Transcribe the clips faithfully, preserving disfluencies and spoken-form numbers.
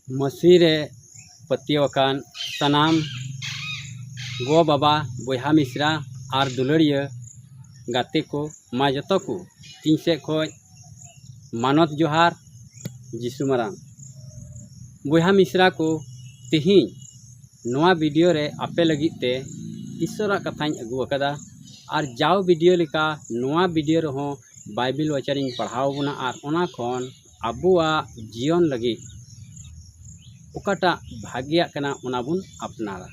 ᱢᱟᱹᱥᱤ ᱨᱮ ᱯᱟᱹᱛᱭᱟᱹᱣ ᱟᱠᱟᱱ ᱥᱟᱱᱟᱢ ᱜᱚ ᱵᱟᱵᱟ, ᱵᱚᱭᱦᱟ ᱢᱤᱥᱨᱟ ᱟᱨ ᱫᱩᱞᱟᱹᱲᱤᱭᱟᱹ ᱜᱟᱛᱮ ᱠᱚ, ᱢᱟ ᱡᱚᱛᱚ ᱠᱚ ᱤᱧ ᱥᱮᱫ ᱠᱷᱚᱱ ᱢᱟᱱᱚᱛ ᱡᱚᱦᱟᱨ, ᱡᱤᱥᱩ ᱢᱟᱨᱟᱝ᱾ ᱵᱚᱭᱦᱟ ᱢᱤᱥᱨᱟ ᱠᱚ, ᱛᱮᱦᱮᱧ ᱱᱚᱣᱟ ᱵᱷᱤᱰᱤᱭᱳ ᱨᱮ ᱟᱯᱮ ᱞᱟᱹᱜᱤᱫ ᱛᱮ ᱤᱥᱚᱨᱟᱜ ᱠᱟᱛᱷᱟᱧ ᱟᱹᱜᱩ ᱟᱠᱟᱫᱟ᱾ ᱟᱨ ᱡᱟᱣ ᱵᱷᱤᱰᱤᱭᱳ ᱞᱮᱠᱟ ᱱᱚᱣᱟ ᱵᱷᱤᱰᱤᱭᱳ ᱨᱮᱦᱚᱸ ᱵᱟᱭᱵᱮᱞ ᱵᱟᱪᱟᱨᱤᱧ ᱯᱟᱲᱦᱟᱣ ᱵᱚᱱᱟ ᱟᱨ ᱚᱱᱟ ᱠᱷᱚᱱ ᱟᱵᱚᱣᱟᱜ ᱡᱤᱭᱚᱱ ᱞᱟᱹᱜᱤᱫ ᱚᱠᱟᱴᱟᱜ ᱵᱷᱟᱜᱮᱭᱟᱜ ᱠᱟᱱᱟ ᱚᱱᱟ ᱵᱚᱱ ᱟᱯᱱᱟᱨᱟ᱾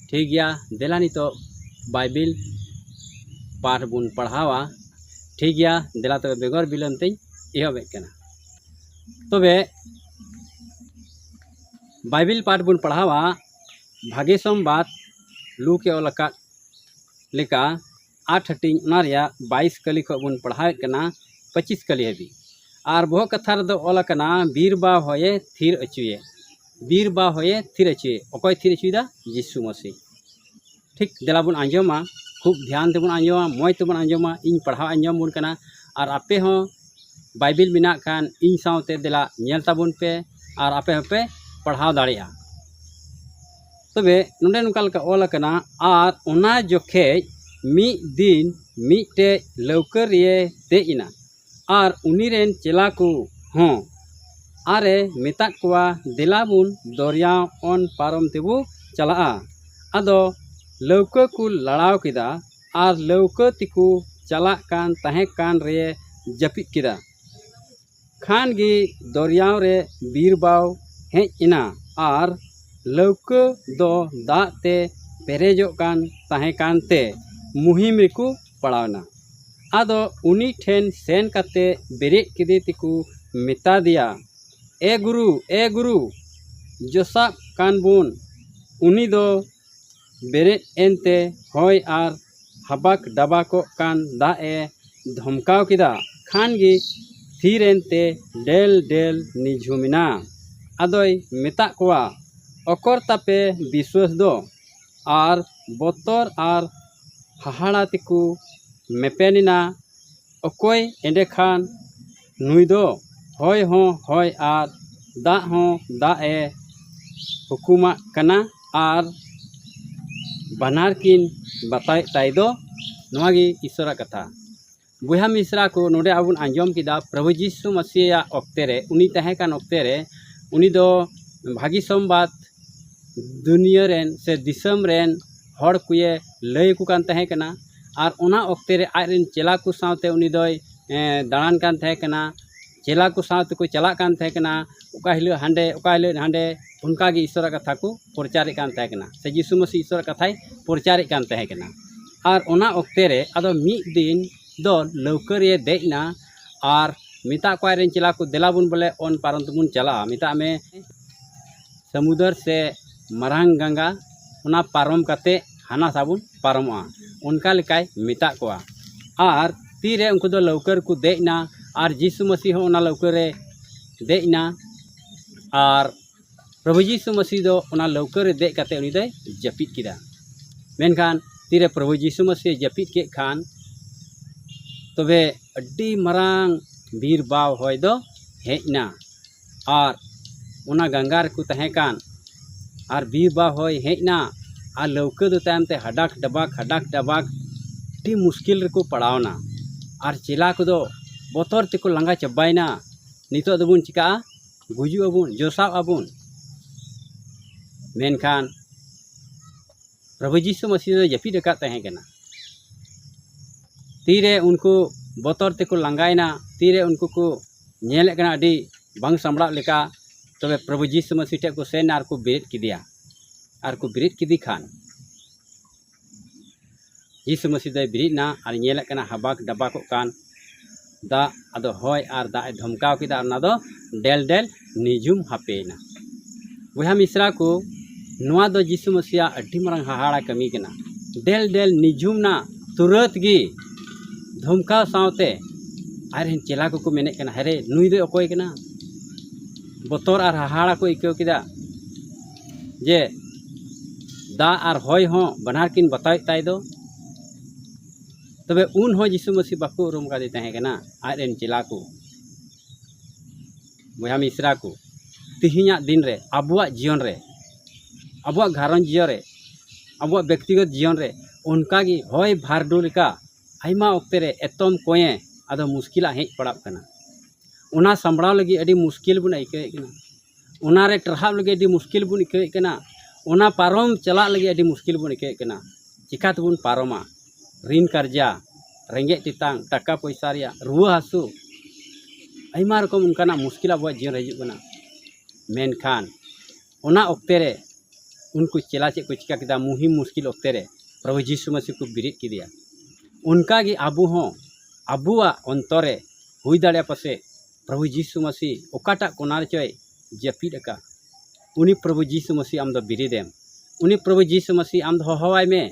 ᱴᱷᱤᱠ ᱜᱮᱭᱟ, ᱫᱮᱞᱟ ᱱᱤᱛᱚᱜ ᱵᱟᱭᱵᱮᱞ ᱯᱟᱴᱷ ᱵᱚᱱ ᱯᱟᱲᱦᱟᱣᱟ᱾ ᱴᱷᱤᱠ ᱜᱮᱭᱟ, ᱫᱮᱞᱟ ᱛᱚᱵᱮ ᱵᱮᱜᱚᱨ ᱵᱤᱞᱚᱢ ᱛᱮᱧ ᱮᱦᱚᱵᱮᱫ ᱠᱟᱱᱟ᱾ ᱛᱚᱵᱮ ᱵᱟᱭᱵᱮᱞ ᱯᱟᱴᱷ ᱵᱚᱱ ᱯᱟᱲᱦᱟᱣᱟ᱾ ᱵᱷᱟᱜᱮ ᱥᱚᱢᱵᱟᱫ ᱞᱩᱠ ᱮ ᱚᱞ ᱟᱠᱟᱫ ᱞᱮᱠᱟ ᱟᱴ ᱦᱟᱹᱴᱤᱧ, ᱚᱱᱟ ᱨᱮᱭᱟᱜ ᱵᱟᱭᱤᱥ ᱠᱟᱹᱞᱤ ᱠᱷᱚᱱ ᱵᱚᱱ ᱯᱟᱲᱦᱟᱣᱮᱫ ᱠᱟᱱᱟ ᱯᱚᱸᱪᱤᱥ ᱠᱟᱹᱞᱤ ᱦᱟᱹᱵᱤᱡ᱾ ᱟᱨ ᱵᱚᱦᱚᱜ ᱠᱟᱛᱷᱟ ᱨᱮᱫᱚ ᱚᱞ ᱟᱠᱟᱱᱟ, ᱵᱤᱨ ᱵᱟᱣ ᱦᱚᱭᱮ ᱛᱷᱤᱨ ᱚᱪᱚᱭᱮ᱾ ᱵᱤᱨ ᱵᱟᱣ ᱦᱚᱭᱮ ᱛᱷᱤᱨ ᱚᱪᱚᱭᱮ᱾ ᱚᱠᱚᱭ ᱛᱷᱤᱨ ᱚᱪᱚᱭᱮᱫᱟ? ᱡᱤᱥᱩ ᱢᱟᱹᱥᱤ᱾ ᱴᱷᱤᱠ, ᱫᱮᱞᱟ ᱵᱚᱱ ᱟᱸᱡᱚᱢᱟ, ᱠᱷᱩᱵ ᱫᱷᱮᱭᱟᱱ ᱛᱮᱵᱚᱱ ᱟᱸᱡᱚᱢᱟ, ᱢᱚᱡᱽ ᱛᱮᱵᱚᱱ ᱟᱸᱡᱚᱢᱟ᱾ ᱤᱧ ᱯᱟᱲᱦᱟᱣ ᱟᱸᱡᱚᱢ ᱵᱚᱱ ᱠᱟᱱᱟ ᱟᱨ ᱟᱯᱮ ᱦᱚᱸ ᱵᱟᱭᱵᱮᱞ ᱢᱮᱱᱟᱜ ᱠᱷᱟᱱ ᱤᱧ ᱥᱟᱶᱛᱮ ᱫᱮᱞᱟ ᱧᱮᱞ ᱛᱟᱵᱚᱱ ᱯᱮ ᱟᱨ ᱟᱯᱮ ᱦᱚᱸᱯᱮ ᱯᱟᱲᱦᱟᱣ ᱫᱟᱲᱮᱭᱟᱜᱼᱟ᱾ ᱛᱚᱵᱮ ᱱᱚᱰᱮ ᱱᱚᱝᱠᱟ ᱞᱮᱠᱟ ᱚᱞ ᱟᱠᱟᱱᱟ, ᱟᱨ ᱚᱱᱟ ᱡᱚᱠᱷᱮᱡ ᱢᱤᱫ ᱫᱤᱱ ᱢᱤᱫᱴᱮᱡ ᱞᱟᱹᱣᱠᱟᱹ ᱨᱮᱭᱮ ᱫᱮᱡ ᱮᱱᱟ, ᱟᱨ ᱩᱱᱤ ᱨᱮᱱ ᱪᱮᱞᱟ ᱠᱚ ᱦᱚᱸ, ᱟᱨᱮ ᱢᱮᱛᱟᱫ ᱠᱚᱣᱟ, ᱫᱮᱞᱟ ᱵᱚᱱ ᱫᱚᱨᱭᱟ ᱚᱱ ᱯᱟᱨᱚᱢ ᱛᱮᱵᱚ ᱪᱟᱞᱟᱜᱼᱟ᱾ ᱟᱫᱚ ᱞᱟᱹᱣᱠᱟᱹ ᱠᱚ ᱞᱟᱲᱟᱣ ᱠᱮᱫᱟ, ᱟᱨ ᱞᱟᱹᱣᱠᱟᱹ ᱛᱮᱠᱚ ᱪᱟᱞᱟᱜ ᱠᱟᱱ ᱛᱟᱦᱮᱸ ᱠᱟᱱ ᱨᱮ ᱡᱟᱹᱯᱤᱫ ᱠᱮᱫᱟ᱾ ᱠᱷᱟᱱ ᱜᱮ ᱫᱚᱨᱭᱟᱣ ᱨᱮ ᱵᱤᱨ ᱵᱟᱣ ᱦᱮᱡ ᱮᱱᱟ, ᱟᱨ ᱞᱟᱹᱣᱠᱟᱹ ᱫᱚ ᱫᱟᱜ ᱛᱮ ᱯᱮᱨᱮᱡᱚᱜ ᱠᱟᱱ ᱛᱟᱦᱮᱸ ᱠᱟᱱᱛᱮ ᱢᱩᱦᱤᱢ ᱨᱮᱠᱚ ᱯᱟᱲᱟᱣ ᱮᱱᱟ᱾ ᱟᱫᱚ ᱩᱱᱤ ᱴᱷᱮᱱ ᱥᱮᱱ ᱠᱟᱛᱮ ᱵᱮᱨᱮᱫ ᱠᱮᱫᱮ ᱛᱮᱠᱚ ᱢᱮᱛᱟ ᱫᱮᱭᱟ, ᱮ ᱜᱩᱨᱩ, ᱮ ᱜᱩᱨᱩ, ᱡᱚᱥᱟᱜ ᱠᱟᱱ ᱵᱚᱱ᱾ ᱩᱱᱤ ᱫᱚ ᱵᱮᱨᱮᱫ ᱮᱱᱛᱮ ᱦᱚᱭ ᱟᱨ ᱦᱟᱵᱟᱠ ᱰᱟᱵᱟᱠᱚᱜ ᱠᱟᱱ ᱫᱟᱜ ᱮ ᱫᱷᱚᱢᱠᱟᱣ ᱠᱮᱫᱟ᱾ ᱠᱷᱟᱱ ᱜᱮ ᱛᱷᱤᱨ ᱮᱱᱛᱮ ᱰᱮᱞ ᱰᱮᱞ ᱱᱤᱡᱷᱩᱢ ᱮᱱᱟ᱾ ᱟᱫᱚᱭ ᱢᱮᱛᱟᱜ ᱠᱚᱣᱟ, ᱚᱠᱚᱨ ᱛᱟᱯᱮ ᱵᱤᱥᱣᱟᱹᱥ ᱫᱚ? ᱟᱨ ᱵᱚᱛᱚᱨ ᱟᱨ ᱦᱟᱦᱟᱲᱟ ᱛᱮᱠᱚ ᱢᱮᱯᱮᱱ ᱮᱱᱟ, ᱚᱠᱚᱭ ᱮᱸᱰᱮᱠᱷᱟᱱ ᱱᱩᱭ ᱫᱚ? ᱦᱚᱭ ᱦᱚᱸ ᱦᱚᱭ ᱟᱨ ᱫᱟᱜ ᱦᱚᱸ ᱫᱟᱜ ᱮ ᱦᱩᱠᱩᱢᱟᱜ ᱠᱟᱱᱟ ᱟᱨ ᱵᱟᱱᱟᱨ ᱠᱤᱱ ᱵᱟᱛᱟᱣᱮᱫ ᱛᱟᱭ ᱫᱚ᱾ ᱱᱚᱣᱟ ᱜᱮ ᱤᱥᱚᱨᱟᱜ ᱠᱟᱛᱷᱟ᱾ ᱵᱚᱭᱦᱟ ᱢᱤᱥᱨᱟ ᱠᱚ, ᱱᱚᱰᱮ ᱟᱵᱚ ᱵᱚᱱ ᱟᱸᱡᱚᱢ ᱠᱮᱫᱟ ᱯᱨᱚᱵᱷᱩ ᱡᱤᱥᱩ ᱢᱟᱥᱤᱭᱟᱜ ᱚᱠᱛᱮ ᱨᱮ, ᱩᱱᱤ ᱛᱟᱦᱮᱸ ᱠᱟᱱ ᱚᱠᱛᱮ ᱨᱮ, ᱩᱱᱤ ᱫᱚ ᱵᱷᱟᱹᱜᱤ ᱥᱚᱢᱵᱟᱫ ᱫᱩᱱᱤᱭᱟᱹ ᱨᱮᱱ ᱥᱮ ᱫᱤᱥᱚᱢ ᱨᱮᱱ ᱦᱚᱲ ᱠᱚᱭᱮ ᱞᱟᱹᱭ ᱟᱠᱚ ᱠᱟᱱ ᱛᱟᱦᱮᱸ ᱠᱟᱱᱟ᱾ ᱟᱨ ᱚᱱᱟ ᱚᱠᱛᱮ ᱨᱮ ᱟᱡ ᱨᱮᱱ ᱪᱮᱞᱟ ᱠᱚ ᱥᱟᱶᱛᱮ ᱩᱱᱤ ᱫᱚᱭ ᱮᱸ, ᱫᱟᱬᱟᱱ ᱠᱟᱱ ᱛᱟᱦᱮᱸ ᱠᱟᱱᱟ, ᱪᱮᱞᱟ ᱠᱚ ᱥᱟᱶ ᱛᱮᱠᱚ ᱪᱟᱞᱟᱜ ᱠᱟᱱ ᱛᱟᱦᱮᱸ ᱠᱟᱱᱟ, ᱚᱠᱟ ᱦᱤᱞᱳᱜ ᱦᱟᱸᱰᱮ, ᱚᱠᱟ ᱦᱤᱞᱳᱜ ᱦᱟᱸᱰᱮ, ᱚᱱᱠᱟ ᱜᱮ ᱤᱥᱚᱨᱟᱜ ᱠᱟᱛᱷᱟ ᱠᱚ ᱯᱨᱚᱪᱟᱨᱮᱫ ᱠᱟᱱ ᱛᱟᱦᱮᱸ ᱠᱟᱱᱟ, ᱥᱮ ᱡᱤᱥᱩ ᱢᱟᱹᱥᱤ ᱤᱥᱚᱨᱟᱜ ᱠᱟᱛᱷᱟᱭ ᱯᱨᱚᱪᱟᱨᱮᱫ ᱠᱟᱱ ᱛᱟᱦᱮᱸ ᱠᱟᱱᱟ᱾ ᱟᱨ ᱚᱱᱟ ᱚᱠᱛᱮ ᱨᱮ ᱟᱫᱚ ᱢᱤᱫ ᱫᱤᱱ ᱫᱚ ᱞᱟᱹᱣᱠᱟᱹ ᱨᱮ ᱫᱮᱡ ᱮᱱᱟ ᱟᱨ ᱢᱮᱛᱟᱜ ᱠᱚᱣᱟ ᱟᱡ ᱨᱮᱱ ᱪᱮᱞᱟ ᱠᱚ, "ᱫᱮᱞᱟ ᱵᱚᱱ ᱵᱚᱞᱮ ᱚᱱ ᱯᱟᱨᱚᱢ ᱛᱮᱵᱚᱱ ᱪᱟᱞᱟᱜᱼᱟ, ᱢᱮᱛᱟᱜ ᱢᱮ ᱥᱟᱹᱢᱩᱫᱟᱹᱨ ᱥᱮ ᱢᱟᱨᱟᱝ ᱜᱟᱝᱜᱟ, ᱚᱱᱟ ᱯᱟᱨᱚᱢ ᱠᱟᱛᱮ ᱦᱟᱱᱟ ᱥᱟ ᱵᱚᱱ ᱯᱟᱨᱚᱢᱚᱜᱼᱟ", ᱚᱱᱠᱟ ᱞᱮᱠᱟᱭ ᱢᱮᱛᱟᱜ ᱠᱚᱣᱟ᱾ ᱟᱨ ᱛᱤᱨᱮ ᱩᱱᱠᱩ ᱫᱚ ᱞᱟᱹᱣᱠᱟᱹ ᱨᱮᱠᱚ ᱫᱮᱡ ᱮᱱᱟ ᱟᱨ ᱡᱤᱥᱩ ᱢᱟᱹᱥᱤ ᱦᱚᱸ ᱚᱱᱟ ᱞᱟᱹᱣᱠᱟᱹ ᱨᱮ ᱫᱮᱡ ᱮᱱᱟ ᱟᱨ ᱯᱨᱚᱵᱷᱩ ᱡᱤᱥᱩ ᱢᱟᱹᱥᱤ ᱫᱚ ᱚᱱᱟ ᱞᱟᱹᱣᱠᱟᱹ ᱨᱮ ᱫᱮᱡ ᱠᱟᱛᱮ ᱩᱱᱤ ᱫᱚᱭ ᱡᱟᱹᱯᱤᱫ ᱠᱮᱫᱟ᱾ ᱢᱮᱱᱠᱷᱟᱱ ᱛᱤᱨᱮ ᱯᱨᱚᱵᱷᱩ ᱡᱤᱥᱩ ᱢᱟᱹᱥᱤ ᱡᱟᱹᱯᱤᱫ ᱠᱮᱫ ᱠᱷᱟᱱ, ᱛᱚᱵᱮ ᱟᱹᱰᱤ ᱢᱟᱨᱟᱝ ᱵᱤᱨ ᱵᱟᱣ ᱦᱚᱭ ᱫᱚ ᱦᱮᱡ ᱮᱱᱟ᱾ ᱟᱨ ᱚᱱᱟ ᱜᱟᱝᱜᱟ ᱨᱮᱠᱚ ᱛᱟᱦᱮᱸ ᱠᱟᱱ, ᱟᱨ ᱵᱤᱨ ᱵᱟᱣ ᱦᱚᱭ ᱦᱮᱡ ᱮᱱᱟ, ᱟᱨ ᱞᱟᱹᱣᱠᱟᱹ ᱫᱚ ᱛᱟᱭᱚᱢ ᱛᱮ ᱦᱟᱰᱟᱠ ᱰᱟᱵᱟᱠ, ᱦᱟᱰᱟᱠ ᱰᱟᱵᱟᱠ, ᱟᱹᱰᱤ ᱢᱩᱥᱠᱤᱞ ᱨᱮᱠᱚ ᱯᱟᱲᱟᱣ ᱮᱱᱟ᱾ ᱟᱨ ᱪᱮᱞᱟ ᱠᱚᱫᱚ ᱵᱚᱛᱚᱨ ᱛᱮᱠᱚ ᱞᱟᱸᱜᱟ ᱪᱟᱵᱟᱭᱮᱱᱟ᱾ ᱱᱤᱛᱚᱜ ᱫᱚᱵᱚᱱ ᱪᱤᱠᱟᱹᱜᱼᱟ? ᱜᱩᱡᱩᱜ ᱟᱵᱚᱱ, ᱡᱚᱥᱟᱣ ᱟᱵᱚᱱ᱾ ᱢᱮᱱᱠᱷᱟᱱ ᱯᱨᱚᱵᱷᱩ ᱡᱤᱥᱩ ᱢᱟᱹᱥᱤ ᱫᱚ ᱡᱟᱹᱯᱤᱫ ᱟᱠᱟᱫ ᱛᱟᱦᱮᱸ ᱠᱟᱱᱟ᱾ ᱛᱤᱨᱮ ᱩᱱᱠᱩ ᱵᱚᱛᱚᱨ ᱛᱮᱠᱚ ᱞᱟᱸᱜᱟᱭᱮᱱᱟ, ᱛᱤᱨᱮ ᱩᱱᱠᱩ ᱠᱚ ᱧᱮᱞᱮᱫ ᱠᱟᱱᱟ ᱟᱹᱰᱤ ᱵᱟᱝ ᱥᱟᱢᱵᱲᱟᱜ ᱞᱮᱠᱟ, ᱛᱚᱵᱮ ᱯᱨᱚᱵᱷᱩ ᱡᱤᱥᱩ ᱢᱟᱹᱥᱤ ᱴᱷᱮᱱ ᱠᱚ ᱥᱮᱱ ᱮᱱᱟ ᱟᱨ ᱠᱚ ᱵᱮᱨᱮᱫ ᱠᱮᱫᱮᱭᱟ᱾ ᱟᱨ ᱠᱚ ᱵᱮᱨᱮᱫ ᱠᱮᱫᱮ ᱠᱷᱟᱱ, ᱡᱤᱥᱩ ᱢᱟᱹᱥᱤ ᱫᱚᱭ ᱵᱮᱨᱮᱫ ᱮᱱᱟ ᱟᱨ ᱧᱮᱞᱮᱫ ᱠᱟᱱᱟ ᱦᱟᱵᱟᱠ ᱰᱟᱵᱟᱠᱚᱜ ᱠᱟᱱ ᱫᱟᱜ, ᱟᱫᱚ ᱦᱚᱭ ᱟᱨ ᱫᱟᱜ ᱮ ᱫᱷᱚᱢᱠᱟᱣ ᱠᱮᱫᱟ ᱟᱨ ᱚᱱᱟ ᱫᱚ ᱰᱮᱞ ᱰᱮᱞ ᱱᱤᱡᱷᱩᱢ ᱦᱟᱯᱮᱭᱮᱱᱟ᱾ ᱵᱚᱭᱦᱟ ᱢᱤᱥᱨᱟ ᱠᱚ, ᱱᱚᱣᱟ ᱫᱚ ᱡᱤᱥᱩ ᱢᱟᱹᱥᱤᱭᱟᱜ ᱟᱹᱰᱤ ᱢᱟᱨᱟᱝ ᱦᱟᱦᱟᱲᱟ ᱠᱟᱹᱢᱤ ᱠᱟᱱᱟ᱾ ᱰᱮᱞ ᱰᱮᱞ ᱱᱤᱡᱷᱩᱢ ᱮᱱᱟ, ᱛᱩᱨᱟᱹᱛ ᱜᱮ ᱫᱷᱚᱢᱠᱟᱣ ᱥᱟᱶᱛᱮ ᱟᱡᱨᱮᱱ ᱪᱮᱞᱟ ᱠᱚᱠᱚ ᱢᱮᱱᱮᱫ ᱠᱟᱱᱟ, "ᱦᱮᱨᱮ, ᱱᱩᱭ ᱫᱚᱭ ᱚᱠᱚᱭ ᱠᱟᱱᱟ?" ᱵᱚᱛᱚᱨ ᱟᱨ ᱦᱟᱦᱟᱲᱟ ᱠᱚ ᱟᱹᱭᱠᱟᱹᱣ ᱠᱮᱫᱟ ᱡᱮ ᱫᱟᱜ ᱟᱨ ᱦᱚᱭ ᱦᱚᱸ ᱵᱟᱱᱟᱨ ᱠᱤᱱ ᱵᱟᱛᱟᱣᱮᱫ ᱛᱟᱭ ᱫᱚ᱾ ᱛᱚᱵᱮ ᱩᱱ ᱦᱚᱸ ᱡᱤᱥᱩ ᱢᱟᱹᱥᱤ ᱵᱟᱠᱚ ᱩᱨᱩᱢ ᱠᱟᱫᱮ ᱛᱟᱦᱮᱸ ᱠᱟᱱᱟ, ᱟᱡ ᱨᱮᱱ ᱪᱮᱞᱟ ᱠᱚ, ᱵᱚᱭᱦᱟ ᱢᱤᱥᱨᱟ ᱠᱚ᱾ ᱛᱮᱦᱮᱧᱟᱜ ᱫᱤᱱ ᱨᱮ ᱟᱵᱚᱣᱟᱜ ᱡᱤᱭᱚᱱ ᱨᱮ, ᱟᱵᱚᱣᱟᱜ ᱜᱷᱟᱨᱚᱸᱡᱽ ᱡᱤᱭᱚᱱ ᱨᱮ, ᱟᱵᱚᱣᱟᱜ ᱵᱮᱠᱛᱤᱜᱚᱛ ᱡᱤᱭᱚᱱ ᱨᱮ ᱚᱱᱠᱟᱜᱮ ᱦᱚᱭ ᱵᱷᱟᱨᱰᱩ ᱞᱮᱠᱟ ᱟᱭᱢᱟ ᱚᱠᱛᱮ ᱨᱮ ᱮᱛᱚᱢ ᱠᱚᱸᱭᱮ ᱟᱫᱚ ᱢᱩᱥᱠᱤᱞᱟᱜ ᱦᱮᱡ ᱯᱟᱲᱟᱜ ᱠᱟᱱᱟ᱾ ᱚᱱᱟ ᱥᱟᱢᱵᱲᱟᱣ ᱞᱟᱹᱜᱤᱫ ᱟᱹᱰᱤ ᱢᱩᱥᱠᱤᱞ ᱵᱚᱱ ᱟᱹᱭᱠᱟᱹᱣᱮᱫ ᱠᱟᱱᱟ᱾ ᱚᱱᱟ ᱨᱮ ᱴᱟᱨᱦᱟᱣ ᱞᱟᱹᱜᱤᱫ ᱟᱹᱰᱤ ᱢᱩᱥᱠᱤᱞ ᱵᱚᱱ ᱟᱹᱭᱠᱟᱹᱣᱮᱫ ᱠᱟᱱᱟ᱾ ᱚᱱᱟ ᱯᱟᱨᱚᱢ ᱪᱟᱞᱟᱜ ᱞᱟᱹᱜᱤᱫ ᱟᱹᱰᱤ ᱢᱩᱥᱠᱤᱞ ᱵᱚᱱ ᱟᱹᱭᱠᱟᱹᱣᱮᱫ ᱠᱟᱱᱟ᱾ ᱪᱤᱠᱟ ᱛᱮᱵᱚᱱ ᱯᱟᱨᱚᱢᱟ? ᱨᱤᱱ ᱠᱟᱨᱡᱟ, ᱨᱮᱸᱜᱮᱡ ᱛᱮᱛᱟᱝ, ᱴᱟᱠᱟ ᱯᱚᱭᱥᱟ ᱨᱮᱭᱟᱜ ᱨᱩᱣᱟᱹ ᱦᱟᱹᱥᱩ, ᱟᱭᱢᱟ ᱨᱚᱠᱚᱢ ᱚᱱᱠᱟᱱᱟᱜ ᱢᱩᱥᱠᱤᱞ ᱟᱵᱚᱣᱟᱜ ᱡᱤᱭᱚᱱ ᱨᱮ ᱦᱤᱡᱩᱜ ᱠᱟᱱᱟ᱾ ᱢᱮᱱᱠᱷᱟᱱ ᱚᱱᱟ ᱚᱠᱛᱮ ᱨᱮ ᱩᱱᱠᱩ ᱪᱮᱞᱟ ᱪᱮᱫ ᱠᱚ ᱪᱤᱠᱟ ᱠᱮᱫᱟ? ᱢᱩᱦᱤᱢ ᱢᱩᱥᱠᱤᱞ ᱚᱠᱛᱮ ᱨᱮ ᱯᱨᱚᱵᱷᱩ ᱡᱤᱥᱩ ᱢᱟᱹᱥᱤ ᱠᱚ ᱵᱮᱨᱮᱫ ᱠᱮᱫᱮᱭᱟ᱾ ᱚᱱᱠᱟᱜᱮ ᱟᱵᱚ ᱦᱚᱸ ᱟᱵᱚᱣᱟᱜ ᱚᱱᱛᱚᱨ ᱨᱮ ᱦᱩᱭ ᱫᱟᱲᱮᱭᱟᱜᱼᱟ ᱯᱟᱥᱮᱡ ᱯᱨᱚᱵᱷᱩ ᱡᱤᱥᱩ ᱢᱟᱹᱥᱤ ᱚᱠᱟᱴᱟᱜ ᱠᱚᱱᱟ ᱨᱮᱪᱚᱭ ᱡᱟᱹᱯᱤᱫ ᱟᱠᱟᱫ᱾ ᱩᱱᱤ ᱯᱨᱚᱵᱷᱩ ᱡᱤᱥᱩ ᱢᱟᱹᱥᱤ ᱟᱢ ᱫᱚ ᱵᱮᱨᱮᱫᱮᱢ᱾ ᱩᱱᱤ ᱯᱨᱚᱵᱷᱩ ᱡᱤᱥᱩ ᱢᱟᱹᱥᱤ ᱟᱢ ᱫᱚ ᱦᱚᱦᱚᱣᱟᱭ ᱢᱮ᱾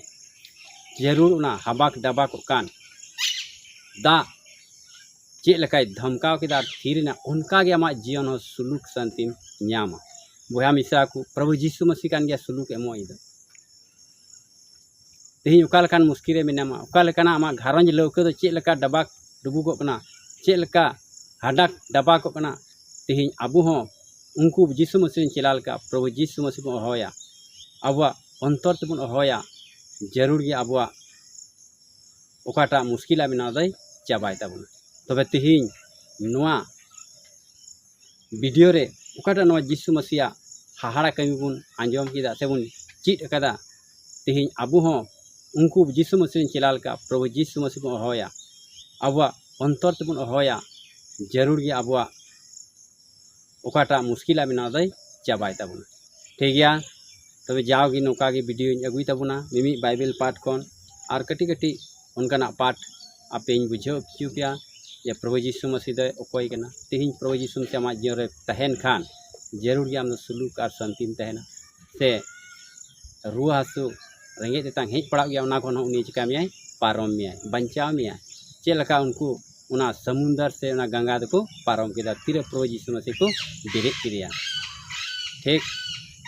ᱡᱟᱹᱨᱩᱲ ᱚᱱᱟ ᱦᱟᱵᱟᱠ ᱰᱟᱵᱟᱠᱚᱜ ᱠᱟᱱ ᱫᱟᱜ ᱪᱮᱫ ᱞᱮᱠᱟᱭ ᱫᱷᱚᱢᱠᱟᱣ ᱠᱮᱫᱟ ᱟᱨ ᱛᱷᱤᱨ ᱮᱱᱟ, ᱚᱱᱠᱟ ᱜᱮ ᱟᱢᱟᱜ ᱡᱤᱭᱚᱱ ᱦᱚᱸ ᱥᱩᱞᱩᱠ ᱥᱟᱱᱛᱤᱢ ᱧᱟᱢᱟ᱾ ᱵᱚᱭᱦᱟ ᱢᱤᱥᱨᱟ ᱠᱚ, ᱯᱨᱚᱵᱷᱩ ᱡᱤᱥᱩ ᱢᱟᱹᱥᱤ ᱠᱟᱱ ᱜᱮᱭᱟ ᱥᱩᱞᱩᱠ ᱮᱢᱚᱜ ᱤᱧ ᱫᱚ᱾ ᱛᱮᱦᱮᱧ ᱚᱠᱟ ᱞᱮᱠᱟᱱ ᱢᱩᱥᱠᱤᱞ ᱨᱮ ᱢᱮᱱᱟᱢᱟ, ᱚᱠᱟ ᱞᱮᱠᱟᱱᱟᱜ ᱟᱢᱟᱜ ᱜᱷᱟᱨᱚᱸᱡᱽ ᱞᱟᱹᱣᱠᱟᱹ ᱫᱚ ᱪᱮᱫ ᱞᱮᱠᱟ ᱰᱟᱵᱟᱠ ᱰᱩᱵᱩᱜᱚᱜ ᱠᱟᱱᱟ, ᱪᱮᱫ ᱞᱮᱠᱟ ᱦᱟᱰᱟᱠ ᱰᱟᱵᱟᱠᱚᱜ ᱠᱟᱱᱟ, ᱛᱮᱦᱮᱧ ᱟᱵᱚ ᱦᱚᱸ ᱩᱱᱠᱩ ᱡᱤᱥᱩ ᱢᱟᱹᱥᱤ ᱨᱮᱱ ᱪᱮᱞᱟ ᱞᱮᱠᱟ ᱯᱨᱚᱵᱷᱩ ᱡᱤᱥᱩ ᱢᱟᱹᱥᱤ ᱵᱚᱱ ᱦᱚᱦᱚᱭᱟ, ᱟᱵᱚᱣᱟᱜ ᱚᱱᱛᱚᱨ ᱛᱮᱵᱚᱱ ᱦᱚᱦᱚᱭᱟ, ᱡᱟᱹᱨᱩᱲ ᱜᱮ ᱟᱵᱚᱣᱟᱜ ᱚᱠᱟᱴᱟᱜ ᱢᱩᱥᱠᱤᱞᱟᱜ ᱢᱮᱱᱟᱜᱼᱟ ᱫᱚᱭ ᱪᱟᱵᱟᱭ ᱛᱟᱵᱚᱱᱟ᱾ ᱛᱚᱵᱮ ᱛᱮᱦᱮᱧ ᱱᱚᱣᱟ ᱵᱷᱤᱰᱤᱭᱳ ᱨᱮ ᱚᱠᱟᱴᱟᱜ ᱱᱚᱣᱟ ᱡᱤᱥᱩ ᱢᱟᱹᱥᱤᱭᱟᱜ ᱦᱟᱦᱟᱲᱟ ᱠᱟᱹᱢᱤ ᱵᱚᱱ ᱟᱸᱡᱚᱢ ᱠᱮᱫᱟ ᱥᱮᱵᱚᱱ ᱪᱮᱫ ᱟᱠᱟᱫᱟ, ᱛᱮᱦᱮᱧ ᱟᱵᱚ ᱦᱚᱸ ᱩᱱᱠᱩ ᱡᱤᱥᱩ ᱢᱟᱹᱥᱤ ᱨᱮᱱ ᱪᱮᱞᱟ ᱞᱮᱠᱟ ᱯᱨᱚᱵᱷᱩ ᱡᱤᱥᱩ ᱢᱟᱹᱥᱤ ᱵᱚᱱ ᱦᱚᱦᱚᱭᱟ, ᱟᱵᱚᱣᱟᱜ ᱚᱱᱛᱚᱨ ᱛᱮᱵᱚᱱ ᱦᱚᱦᱚᱭᱟ, ᱡᱟᱹᱨᱩᱲ ᱜᱮ ᱟᱵᱚᱣᱟᱜ ᱚᱠᱟᱴᱟᱜ ᱢᱩᱥᱠᱤᱞᱟᱜ ᱢᱮᱱᱟᱜᱼᱟ ᱫᱚᱭ ᱪᱟᱵᱟᱭ ᱛᱟᱵᱚᱱᱟ᱾ ᱴᱷᱤᱠ ᱜᱮᱭᱟ, ᱛᱚᱵᱮ ᱡᱟᱣᱜᱮ ᱱᱚᱝᱠᱟ ᱜᱮ ᱵᱷᱤᱰᱤᱭᱳᱧ ᱟᱹᱜᱩᱭ ᱛᱟᱵᱚᱱᱟ ᱢᱤᱢᱤᱫ ᱵᱟᱭᱵᱮᱞ ᱯᱟᱴ ᱠᱷᱚᱱ, ᱟᱨ ᱠᱟᱹᱴᱤᱡ ᱠᱟᱹᱴᱤᱡ ᱚᱱᱠᱟᱱᱟᱜ ᱯᱟᱴ ᱟᱯᱮᱧ ᱵᱩᱡᱷᱟᱹᱣ ᱦᱚᱪᱚ ᱯᱮᱭᱟ ᱡᱮ ᱯᱨᱚᱵᱷᱩ ᱡᱤᱥᱩ ᱢᱟᱹᱥᱤ ᱫᱚᱭ ᱚᱠᱚᱭ ᱠᱟᱱᱟ᱾ ᱛᱮᱦᱮᱧ ᱯᱨᱚᱵᱷᱩ ᱡᱤᱥᱩ ᱢᱟᱹᱥᱤ ᱟᱢᱟᱜ ᱡᱤᱭᱚᱱ ᱨᱮ ᱛᱟᱦᱮᱱ ᱠᱷᱟᱱ, ᱡᱟᱹᱨᱩᱲ ᱜᱮ ᱟᱢ ᱫᱚ ᱥᱩᱞᱩᱠ ᱟᱨ ᱥᱟᱱᱛᱤᱢ ᱛᱟᱦᱮᱱᱟ᱾ ᱥᱮ ᱨᱩᱣᱟᱹ ᱦᱟᱹᱥᱩ, ᱨᱮᱸᱜᱮᱡ ᱛᱮᱛᱟᱝ ᱦᱮᱡ ᱯᱟᱲᱟᱜ ᱜᱮᱭᱟ, ᱚᱱᱟ ᱠᱷᱚᱱ ᱦᱚᱸ ᱩᱱᱤ ᱪᱤᱠᱟ ᱢᱮᱭᱟᱭ? ᱯᱟᱨᱚᱢ ᱢᱮᱭᱟᱭ, ᱵᱟᱧᱪᱟᱣ ᱢᱮᱭᱟᱭ᱾ ᱪᱮᱫ ᱞᱮᱠᱟ ᱩᱱᱠᱩ ᱚᱱᱟ ᱥᱟᱢᱩᱱᱫᱟᱨ ᱥᱮ ᱚᱱᱟ ᱜᱟᱝᱜᱟ ᱫᱚᱠᱚ ᱯᱟᱨᱚᱢ ᱠᱮᱫᱟ, ᱛᱤᱨᱮ ᱯᱨᱚᱵᱷᱩ ᱡᱤᱥᱩ ᱢᱟᱹᱥᱤ ᱠᱚ ᱵᱮᱨᱮᱫ ᱠᱮᱫᱮᱭᱟ᱾ ᱴᱷᱤᱠ,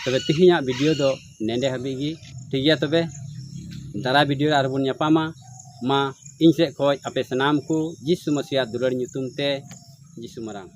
ᱛᱚᱵᱮ ᱛᱮᱦᱮᱧᱟᱜ ᱵᱷᱤᱰᱤᱭᱳ ᱫᱚ ᱱᱮᱰᱮ ᱦᱟᱹᱵᱤᱡ ᱜᱮ᱾ ᱴᱷᱤᱠ ᱜᱮᱭᱟ, ᱛᱚᱵᱮ ᱫᱟᱨᱟᱭ ᱵᱷᱤᱰᱤᱭᱳ ᱨᱮ ᱟᱨᱦᱚᱸ ᱵᱚᱱ ᱧᱟᱯᱟᱢᱟ᱾ ᱢᱟ ᱤᱧ ᱥᱮᱫ ᱠᱷᱚᱱ ᱟᱯᱮ ᱥᱟᱱᱟᱢ ᱠᱚ ᱡᱤᱥᱩ ᱢᱟᱹᱥᱤᱭᱟᱜ ᱫᱩᱞᱟᱹᱲ ᱧᱩᱛᱩᱢ ᱛᱮ, ᱡᱤᱥᱩ ᱢᱟᱨᱟᱝ᱾